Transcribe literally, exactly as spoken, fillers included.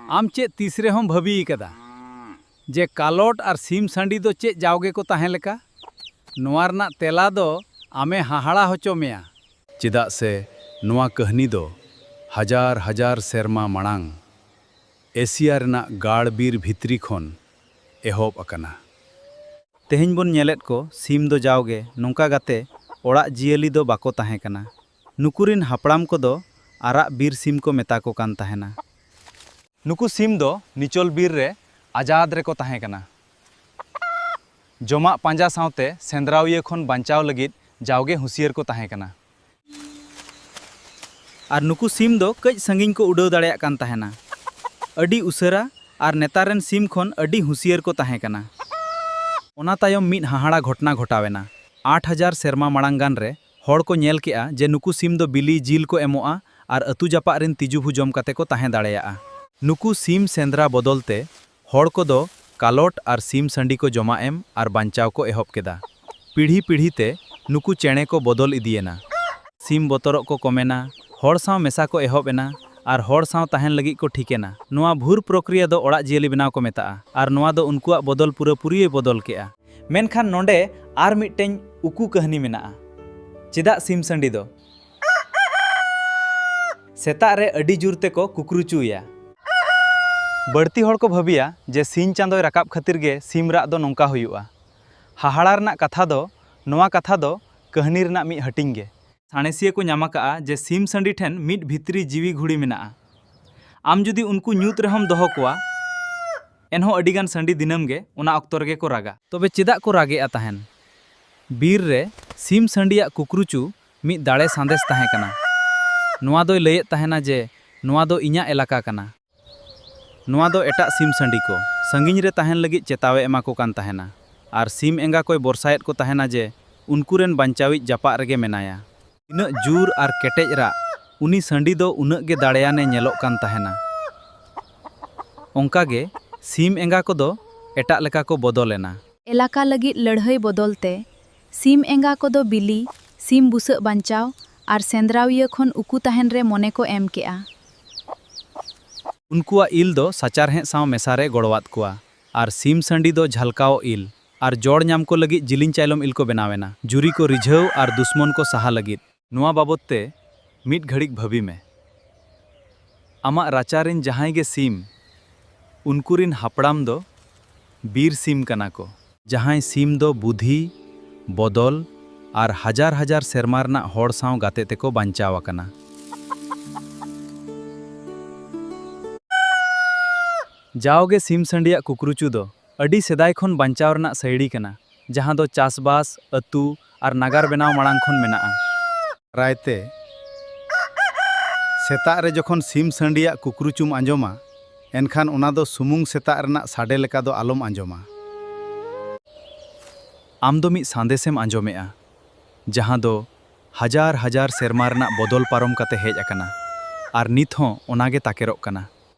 ᱟᱢ ᱪᱮᱫ ᱛᱤᱥ ᱨᱮᱦᱚᱸᱢ ᱵᱷᱟᱹᱵᱤ ᱟᱠᱟᱫᱟ ᱡᱮ ᱠᱟᱞᱚᱴ ᱟᱨ ᱥᱤᱢ ᱥᱟᱺᱰᱤ ᱫᱚ ᱪᱮᱫ ᱡᱟᱣᱜᱮ ᱠᱚ ᱛᱟᱦᱮᱸ ᱞᱮᱠᱟ? ᱱᱚᱣᱟ ᱨᱮᱱᱟᱜ ᱛᱮᱞᱟ ᱫᱚ ᱟᱢᱮ ᱦᱟᱦᱟᱲᱟ ᱦᱚᱪᱚ ᱢᱮᱭᱟ᱾ ᱪᱮᱫᱟᱜ ᱥᱮ ᱱᱚᱣᱟ ᱠᱟᱹᱦᱱᱤ ᱫᱚ ᱦᱟᱡᱟᱨ ᱦᱟᱡᱟᱨ ᱥᱮᱨᱢᱟ ᱢᱟᱲᱟᱝ ᱮᱥᱤᱭᱟ ᱨᱮᱱᱟᱜ ᱜᱟᱲ ᱵᱤᱨ ᱵᱷᱤᱛᱨᱤ ᱠᱷᱚᱱ ᱮᱦᱚᱵ ᱟᱠᱟᱱᱟ᱾ ᱛᱮᱦᱮᱧ ᱵᱚᱱ ᱧᱮᱞᱮᱫ ᱠᱚ ᱥᱤᱢ ᱫᱚ ᱡᱟᱣᱜᱮ ᱱᱚᱝᱠᱟ ᱜᱟᱛᱮ ᱚᱲᱟᱜ ᱡᱤᱭᱟᱹᱞᱤ ᱫᱚ ᱵᱟᱠᱚ ᱛᱟᱦᱮᱸ ᱠᱟᱱᱟ᱾ ᱱᱩᱠᱩ ᱨᱤᱱ ᱦᱟᱯᱲᱟᱢ ᱠᱚᱫᱚ ᱟᱨᱟᱜ ᱵᱤᱨ ᱥᱤᱢ ᱠᱚ ᱢᱮᱛᱟ ᱠᱚ ᱠᱟᱱ ᱛᱟᱦᱮᱱᱟ᱾ ᱱᱩᱠᱩ ᱥᱤᱢ ᱫᱚ ᱱᱤᱪᱚᱞ ᱵᱤᱨ ᱨᱮ ᱟᱡᱟᱫ ᱨᱮᱠᱚ ᱛᱟᱦᱮᱸ ᱠᱟᱱᱟ᱾ ᱡᱚᱢᱟᱜ ᱯᱟᱸᱡᱟ ᱥᱟᱶᱛᱮ ᱥᱮᱸᱫᱽᱨᱟᱣᱤᱭᱟᱹ ᱠᱷᱚᱱ ᱵᱟᱧᱪᱟᱣ ᱞᱟᱹᱜᱤᱫ ᱡᱟᱣᱜᱮ ᱦᱩᱸᱥᱤᱭᱟᱹᱨ ᱠᱚ ᱛᱟᱦᱮᱸ ᱠᱟᱱᱟ᱾ ᱟᱨ ᱱᱩᱠᱩ ᱥᱤᱢ ᱫᱚ ᱠᱟᱹᱡ ᱥᱟᱺᱜᱤᱧ ᱠᱚ ᱩᱰᱟᱹᱣ ᱫᱟᱲᱮᱭᱟᱜ ᱠᱟᱱ ᱛᱟᱦᱮᱱᱟ᱾ ᱟᱹᱰᱤ ᱩᱥᱟᱹᱨᱟ ᱟᱨ ᱱᱮᱛᱟᱨ ᱨᱮᱱ ᱥᱤᱢ ᱠᱷᱚᱱ ᱟᱹᱰᱤ ᱦᱩᱸᱥᱤᱭᱟᱹᱨ ᱠᱚ ᱛᱟᱦᱮᱸ ᱠᱟᱱᱟ᱾ ᱚᱱᱟ ᱛᱟᱭᱚᱢ ᱢᱤᱫ ᱦᱟᱦᱟᱲᱟ ᱜᱷᱚᱴᱱᱟ ᱜᱷᱚᱴᱟᱣ ᱮᱱᱟ᱾ ᱟᱴ ᱦᱟᱡᱟᱨ ᱥᱮᱨᱢᱟ ᱢᱟᱲᱟᱝ ᱜᱟᱱ ᱨᱮ ᱦᱚᱲ ᱠᱚ ᱧᱮᱞ ᱠᱮᱜᱼᱟ ᱡᱮ ᱱᱩᱠᱩ ᱥᱤᱢ ᱫᱚ ᱵᱤᱞᱤ ᱡᱤᱞ ᱠᱚ ᱮᱢᱚᱜᱼᱟ ᱟᱨ ᱟᱹᱛᱩ ᱡᱟᱯᱟᱜ ᱨᱤᱱ ᱛᱤᱡᱩ ᱦᱚᱸ ᱡᱚᱢ ᱠᱟᱛᱮ ᱠᱚ ᱛᱟᱦᱮᱸ ᱫᱟᱲᱮᱭᱟᱜᱼᱟ᱾ ᱱᱩᱠᱩ ᱥᱤᱢ ᱥᱮᱸᱫᱽᱨᱟ ᱵᱚᱫᱚᱞ ᱛᱮ ᱦᱚᱲ ᱠᱚᱫᱚ ᱠᱟᱞᱚᱴ ᱟᱨ ᱥᱤᱢ ᱥᱟᱺᱰᱤ ᱠᱚ ᱡᱚᱢᱟᱜ ᱮᱢ ᱟᱨ ᱵᱟᱧᱪᱟᱣ ᱠᱚ ᱮᱦᱚᱵ ᱠᱮᱫᱟ᱾ ᱯᱤᱲᱦᱤ ᱯᱤᱲᱦᱤ ᱛᱮ ᱱᱩᱠᱩ ᱪᱮᱬᱮ ᱠᱚ ᱵᱚᱫᱚᱞ ᱤᱫᱤᱭᱮᱱᱟ᱾ ᱥᱤᱢ ᱵᱚᱛᱚᱨᱚᱜ ᱠᱚ ᱠᱚᱢᱮᱱᱟ, ᱦᱚᱲ ᱥᱟᱶ ᱢᱮᱥᱟ ᱠᱚ ᱮᱦᱚᱵ ᱮᱱᱟ ᱟᱨ ᱦᱚᱲ ᱥᱟᱶ ᱛᱟᱦᱮᱱ ᱞᱟᱹᱜᱤᱫ ᱠᱚ ᱴᱷᱤᱠᱮᱱᱟ᱾ ᱱᱚᱣᱟ ᱵᱷᱩᱨ ᱯᱨᱚᱠᱨᱤᱭᱟ ᱫᱚ ᱚᱲᱟᱜ ᱡᱤᱭᱟᱹᱞᱤ ᱵᱮᱱᱟᱣ ᱠᱚ ᱢᱮᱛᱟᱜᱼᱟ ᱟᱨ ᱱᱚᱣᱟ ᱫᱚ ᱩᱱᱠᱩᱣᱟᱜ ᱵᱚᱫᱚᱞ ᱯᱩᱨᱟᱹᱯᱩᱨᱤᱭ ᱵᱚᱫᱚᱞ ᱠᱮᱜᱼᱟ᱾ ᱢᱮᱱᱠᱷᱟᱱ ᱱᱚᱰᱮ ᱟᱨ ᱢᱤᱫᱴᱮᱱ ᱩᱠᱩ ᱠᱟᱹᱦᱱᱤ ᱢᱮᱱᱟᱜᱼᱟ᱾ ᱪᱮᱫᱟᱜ ᱥᱤᱢ ᱥᱟᱺᱰᱤ ᱫᱚ ᱥᱮᱛᱟᱜ ᱨᱮ ᱟᱹᱰᱤ ᱡᱳᱨ ᱛᱮᱠᱚ ᱠᱩᱠᱨᱩᱪᱩᱭᱟ? ᱵᱟᱹᱲᱛᱤ ᱦᱚᱲ ᱠᱚ ᱵᱷᱟᱹᱵᱤᱭᱟ ᱡᱮ ᱥᱤᱧ ᱪᱟᱸᱫᱚᱭ ᱨᱟᱠᱟᱵ ᱠᱷᱟᱹᱛᱤᱨ ᱜᱮ ᱥᱤᱢ ᱨᱟᱜ ᱫᱚ ᱱᱚᱝᱠᱟ ᱦᱩᱭᱩᱜᱼᱟ᱾ ᱦᱟᱦᱟᱲᱟ ᱨᱮᱱᱟᱜ ᱠᱟᱛᱷᱟ ᱫᱚ, ᱱᱚᱣᱟ ᱠᱟᱛᱷᱟ ᱫᱚ ᱠᱟᱹᱦᱱᱤ ᱨᱮᱱᱟᱜ ᱢᱤᱫ ᱦᱟᱹᱴᱤᱧ ᱜᱮ᱾ ᱥᱟᱬᱮᱥᱤᱭᱟᱹ ᱠᱚ ᱧᱟᱢ ᱟᱠᱟᱜᱼᱟ ᱡᱮ ᱥᱤᱢ ᱥᱟᱺᱰᱤ ᱴᱷᱮᱱ ᱢᱤᱫ ᱵᱷᱤᱛᱨᱤ ᱡᱤᱣᱤ ᱜᱷᱩᱲᱤ ᱢᱮᱱᱟᱜᱼᱟ᱾ ᱟᱢ ᱡᱩᱫᱤ ᱩᱱᱠᱩ ᱧᱩᱛ ᱨᱮᱦᱚᱸᱢ ᱫᱚᱦᱚ ᱠᱚᱣᱟ, ᱮᱱᱦᱚᱸ ᱟᱹᱰᱤ ᱜᱟᱱ ᱥᱟᱺᱰᱤ ᱫᱤᱱᱟᱹᱢ ᱜᱮ ᱚᱱᱟ ᱚᱠᱛᱚ ᱨᱮᱜᱮ ᱠᱚ ᱨᱟᱜᱟ᱾ ᱛᱚᱵᱮ ᱪᱮᱫᱟᱜ ᱠᱚ ᱨᱟᱜᱮᱜᱼᱟ ᱛᱟᱦᱮᱱ? ᱵᱤᱨ ᱨᱮ ᱥᱤᱢ ᱥᱟᱺᱰᱤᱭᱟᱜ ᱠᱩᱠᱨᱩᱪᱩ ᱢᱤᱫ ᱫᱟᱲᱮ ᱥᱟᱸᱫᱮᱥ ᱛᱟᱦᱮᱸ ᱠᱟᱱᱟ᱾ ᱱᱚᱣᱟ ᱫᱚᱭ ᱞᱟᱹᱭᱮᱫ ᱛᱟᱦᱮᱱᱟ ᱡᱮ ᱱᱚᱣᱟ ᱫᱚ ᱤᱧᱟᱜ ᱮᱞᱟᱠᱟ ᱠᱟᱱᱟ᱾ ᱱᱚᱣᱟ ᱫᱚ ᱮᱴᱟᱜ ᱥᱤᱢ ᱥᱟᱺᱰᱤ ᱠᱚ ᱥᱟᱺᱜᱤᱧ ᱨᱮ ᱛᱟᱦᱮᱱ ᱞᱟᱹᱜᱤᱫ ᱪᱮᱛᱟᱣᱮ ᱮᱢᱟ ᱠᱚ ᱠᱟᱱ ᱛᱟᱦᱮᱱᱟ ᱟᱨ ᱥᱤᱢ ᱮᱸᱜᱟ ᱠᱚᱭ ᱵᱚᱨᱥᱟᱭᱮᱫ ᱠᱚ ᱛᱟᱦᱮᱱᱟ ᱡᱮ ᱩᱱᱠᱩ ᱨᱮᱱ ᱵᱟᱧᱪᱟᱣᱤᱡ ᱡᱟᱯᱟᱜ ᱨᱮᱜᱮ ᱢᱮᱱᱟᱭᱟ᱾ ᱛᱤᱱᱟᱹᱜ ᱡᱳᱨ ᱟᱨ ᱠᱮᱴᱮᱡ ᱨᱟᱜ, ᱩᱱᱤ ᱥᱟᱺᱰᱤ ᱫᱚ ᱩᱱᱟᱹᱜ ᱜᱮ ᱫᱟᱲᱮᱭᱟᱱᱮ ᱧᱮᱞᱚᱜ ᱠᱟᱱ ᱛᱟᱦᱮᱱᱟ᱾ ᱚᱱᱠᱟ ᱜᱮ ᱥᱤᱢ ᱮᱸᱜᱟ ᱠᱚᱫᱚ ᱮᱴᱟᱜ ᱞᱮᱠᱟ ᱠᱚ ᱵᱚᱫᱚᱞ ᱮᱱᱟ᱾ ᱮᱞᱟᱠᱟ ᱞᱟᱹᱜᱤᱫ ᱞᱟᱹᱲᱦᱟᱹᱭ ᱵᱚᱫᱚᱞ ᱛᱮ, ᱥᱤᱢ ᱮᱸᱜᱟ ᱠᱚᱫᱚ ᱵᱤᱞᱤ, ᱥᱤᱢ ᱵᱩᱥᱟᱹᱜ ᱵᱟᱧᱪᱟᱣ ᱟᱨ ᱥᱮᱸᱫᱽᱨᱟᱣᱤᱭᱟᱹ ᱠᱷᱚᱱ ᱩᱠᱩ ᱛᱟᱦᱮᱱ ᱨᱮ ᱢᱚᱱᱮ ᱠᱚ ᱮᱢ ᱠᱮᱜᱼᱟ᱾ ᱩᱱᱠᱩᱣᱟᱜ ᱤᱞ ᱫᱚ ᱥᱟᱪᱟᱨᱦᱮᱫ ᱥᱟᱶ ᱢᱮᱥᱟ ᱨᱮ ᱜᱚᱲᱚᱣᱟᱫ ᱠᱚᱣᱟ, ᱟᱨ ᱥᱤᱢ ᱥᱟᱺᱰᱤ ᱫᱚ ᱡᱷᱟᱞᱠᱟᱣᱜ ᱤᱞ ᱟᱨ ᱡᱚᱲ ᱧᱟᱢ ᱠᱚ ᱞᱟᱹᱜᱤᱫ ᱡᱤᱞᱤᱧ ᱪᱟᱭᱞᱚᱢ ᱤᱞ ᱠᱚ ᱵᱮᱱᱟᱣ ᱮᱱᱟ, ᱡᱩᱨᱤ ᱠᱚ ᱨᱤᱡᱷᱟᱹᱣ ᱟᱨ ᱫᱩᱥᱢᱚᱱ ᱠᱚ ᱥᱟᱦᱟ ᱞᱟᱹᱜᱤᱫ᱾ ᱱᱚᱣᱟ ᱵᱟᱵᱚᱫ ᱛᱮ ᱢᱤᱫ ᱜᱷᱟᱹᱲᱤᱡ ᱵᱷᱟᱹᱵᱤ ᱢᱮ᱾ ᱟᱢᱟᱜ ᱨᱟᱪᱟ ᱨᱤᱱ ᱡᱟᱦᱟᱸᱭ ᱜᱮ ᱥᱤᱢ, ᱩᱱᱠᱩ ᱨᱤᱱ ᱦᱟᱯᱲᱟᱢ ᱫᱚ ᱵᱤᱨ ᱥᱤᱢ ᱠᱟᱱᱟ ᱠᱚ᱾ ᱡᱟᱦᱟᱸᱭ ᱥᱤᱢ ᱫᱚ ᱵᱩᱫᱷᱤ, ᱵᱚᱫᱚᱞ ᱟᱨ ᱦᱟᱡᱟᱨ ᱦᱟᱡᱟᱨ ᱥᱮᱨᱢᱟ ᱨᱮᱱᱟᱜ ᱦᱚᱲ ᱥᱟᱶ ᱜᱟᱛᱮ ᱛᱮᱠᱚ ᱵᱟᱧᱪᱟᱣ ᱟᱠᱟᱱᱟ᱾ ᱡᱟᱣᱜᱮ ᱥᱤᱢ ᱥᱟᱺᱰᱤᱭᱟᱜ ᱠᱩᱠᱨᱩᱪᱩ ᱫᱚ ᱟᱹᱰᱤ ᱥᱮᱫᱟᱭ ᱠᱷᱚᱱ ᱵᱟᱧᱪᱟᱣ ᱨᱮᱱᱟᱜ ᱥᱟᱹᱭᱲᱤ ᱠᱟᱱᱟ, ᱡᱟᱦᱟᱸ ᱫᱚ ᱪᱟᱥᱵᱟᱥ, ᱟᱹᱛᱩ ᱟᱨ ᱱᱟᱜᱟᱨ ᱵᱮᱱᱟᱣ ᱢᱟᱲᱟᱝ ᱠᱷᱚᱱ ᱢᱮᱱᱟᱜᱼᱟ᱾ ᱫᱟᱨᱟᱭ ᱛᱮ ᱥᱮᱛᱟᱜ ᱨᱮ ᱡᱚᱠᱷᱚᱱ ᱥᱤᱢ ᱥᱟᱺᱰᱤᱭᱟᱜ ᱠᱩᱠᱨᱩᱪᱩᱢ ᱟᱸᱡᱚᱢᱟ, ᱮᱱᱠᱷᱟᱱ ᱚᱱᱟ ᱫᱚ ᱥᱩᱢᱩᱝ ᱥᱮᱛᱟᱜ ᱨᱮᱱᱟᱜ ᱥᱟᱰᱮ ᱞᱮᱠᱟ ᱫᱚ ᱟᱞᱚᱢ ᱟᱸᱡᱚᱢᱟ᱾ ᱟᱢ ᱫᱚ ᱢᱤᱫ ᱥᱟᱸᱫᱮᱥᱮᱢ ᱟᱸᱡᱚᱢᱮᱜᱼᱟ, ᱡᱟᱦᱟᱸ ᱫᱚ ᱦᱟᱡᱟᱨ ᱦᱟᱡᱟᱨ ᱥᱮᱨᱢᱟ ᱨᱮᱱᱟᱜ ᱵᱚᱫᱚᱞ ᱯᱟᱨᱚᱢ ᱠᱟᱛᱮ ᱦᱮᱡ ᱟᱠᱟᱱᱟ, ᱟᱨ ᱱᱤᱛ ᱦᱚᱸ ᱚᱱᱟ ᱜᱮ ᱛᱟᱠᱮᱨᱚᱜ ᱠᱟᱱᱟ᱾